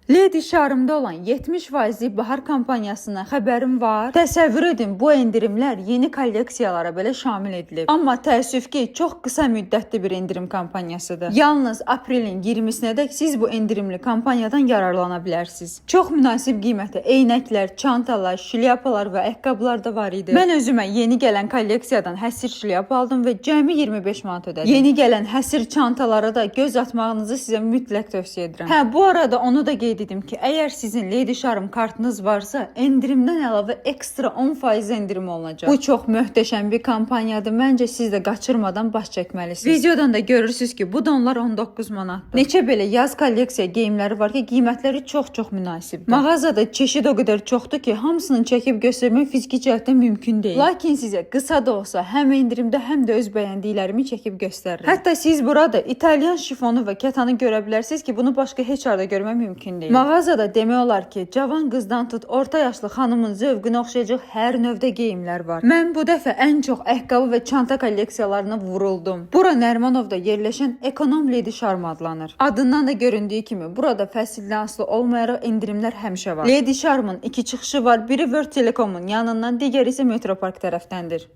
Lady Charm'da olan 70 faizlik bahar kampaniyasından xəbərim var. Təsəvvür edin, bu endirimlər yeni kolleksiyalara belə şamil edilib. Amma təəssüf ki, çox qısa müddətli bir endirim kampaniyasıdır. Yalnız aprelin 20-sinədək siz bu endirimli kampaniyadan yararlana bilərsiniz. Çox münasib qiymətə eynəklər, çantalar, şlyapalar və ayaqqabılar da var idi. Mən özümə yeni gələn kolleksiyadan həsir şlyapa aldım və cəmi 25 manat ödədim. Yeni gələn həsir çantalara da göz atmağınızı sizə mütləq tövsiyə edirəm. Hə, bu arada onu da qeyd edim ki, əgər sizin Lady Charm kartınız varsa, endirimdən əlavə ekstra 10% endirim olunacaq. Bu çox möhtəşəm bir kampaniyadır. Məncə siz də qaçırmadan baş çəkməlisiniz. Videodan da görürsüz ki, bu donlar 19 manatdır. Neçə belə yaz kolleksiya geyimləri var ki, qiymətləri çox-çox münasibdir. Mağazada çeşid o qədər çoxdur ki, hamısını çəkib göstərmək fiziki cəhətdən mümkün deyil. Lakin sizə qısa da olsa həm endirimdə, həm də öz bəyəndiklərimi çəkib göstərirəm. Hətta siz burada İtalyan şifonu və kətanı görə bilərsiniz ki, bunu başqa heç harda görmək mümkün deyil. Mağazada demək olar ki, cavan qızdan tut orta yaşlı xanımın zövqünə oxşayacaq hər növdə geyimlər var. Mən bu dəfə ən çox ayaqqabı və çanta kolleksiyalarına vuruldum. Bura Nərmanovda yerləşən Ekonom Lady Charm adlanır. Adından da göründüyü kimi burada fəsildən asılı olmayaraq endirimlər həmişə var. Lady Charm-ın iki çıxışı var. Biri World Telekom'un yanından, digəri isə Metropark tərəfdəndir.